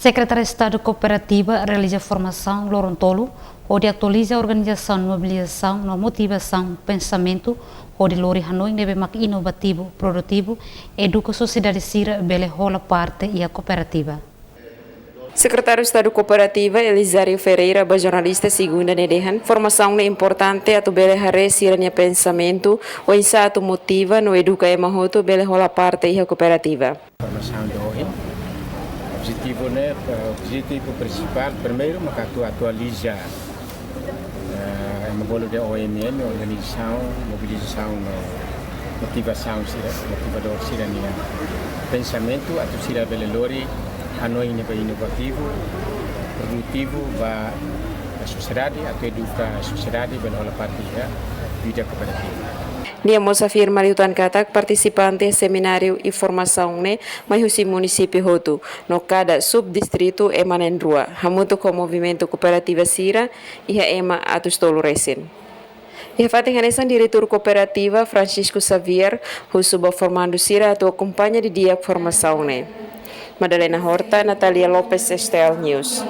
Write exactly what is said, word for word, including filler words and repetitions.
Sekretáriu Estadu Kooperativa realiza formasaun loron tolu hodi atualiza organizasaun, mobilizasaun no motivasaun pensamentu hodi lori hanoin ne'ebé mak inovativu, produtivu, eduka sosiedade sira bele hola parte iha kooperativa. Sekretáriu Estadu Kooperativa Elizario Ferreira ba jornalista Segunda ne'e dehan, formasaun ne'e importante atu bele haree sira-nia pensamentu, oinsá atu motiva no eduka ema hotu bele hola parte iha kooperativa. Formasaun de ohin, objetivu ne'e, eh, objetivu prinsipál, primeiru, maka atu atualiza, eh, ema bolu dehan O M M, organizasaun, mobilizasaun no motivasaun sira, motivadór sira-nia pensamentu, atu sira bele lori hanoin ne'ebé inovativu, produtivu ba sosiedade, atu eduka sosiedade bele hola parte iha vida kooperativa. Nia mós afirma liután katak partisipante semináriu i formasaun ne'e mai husi munisípiu hotu, no kada subdistritu ema na'in-rua, hamutuk ho movimentu kooperativa sira iha ema atus tolu resin. Iha fatin hanesan, Diretór Kooperativa Francisco Xavier husu ba formandu sira atu akompaña didi'ak formasaun ne'e. Madalena Horta, Natalia Lopes, S T L News.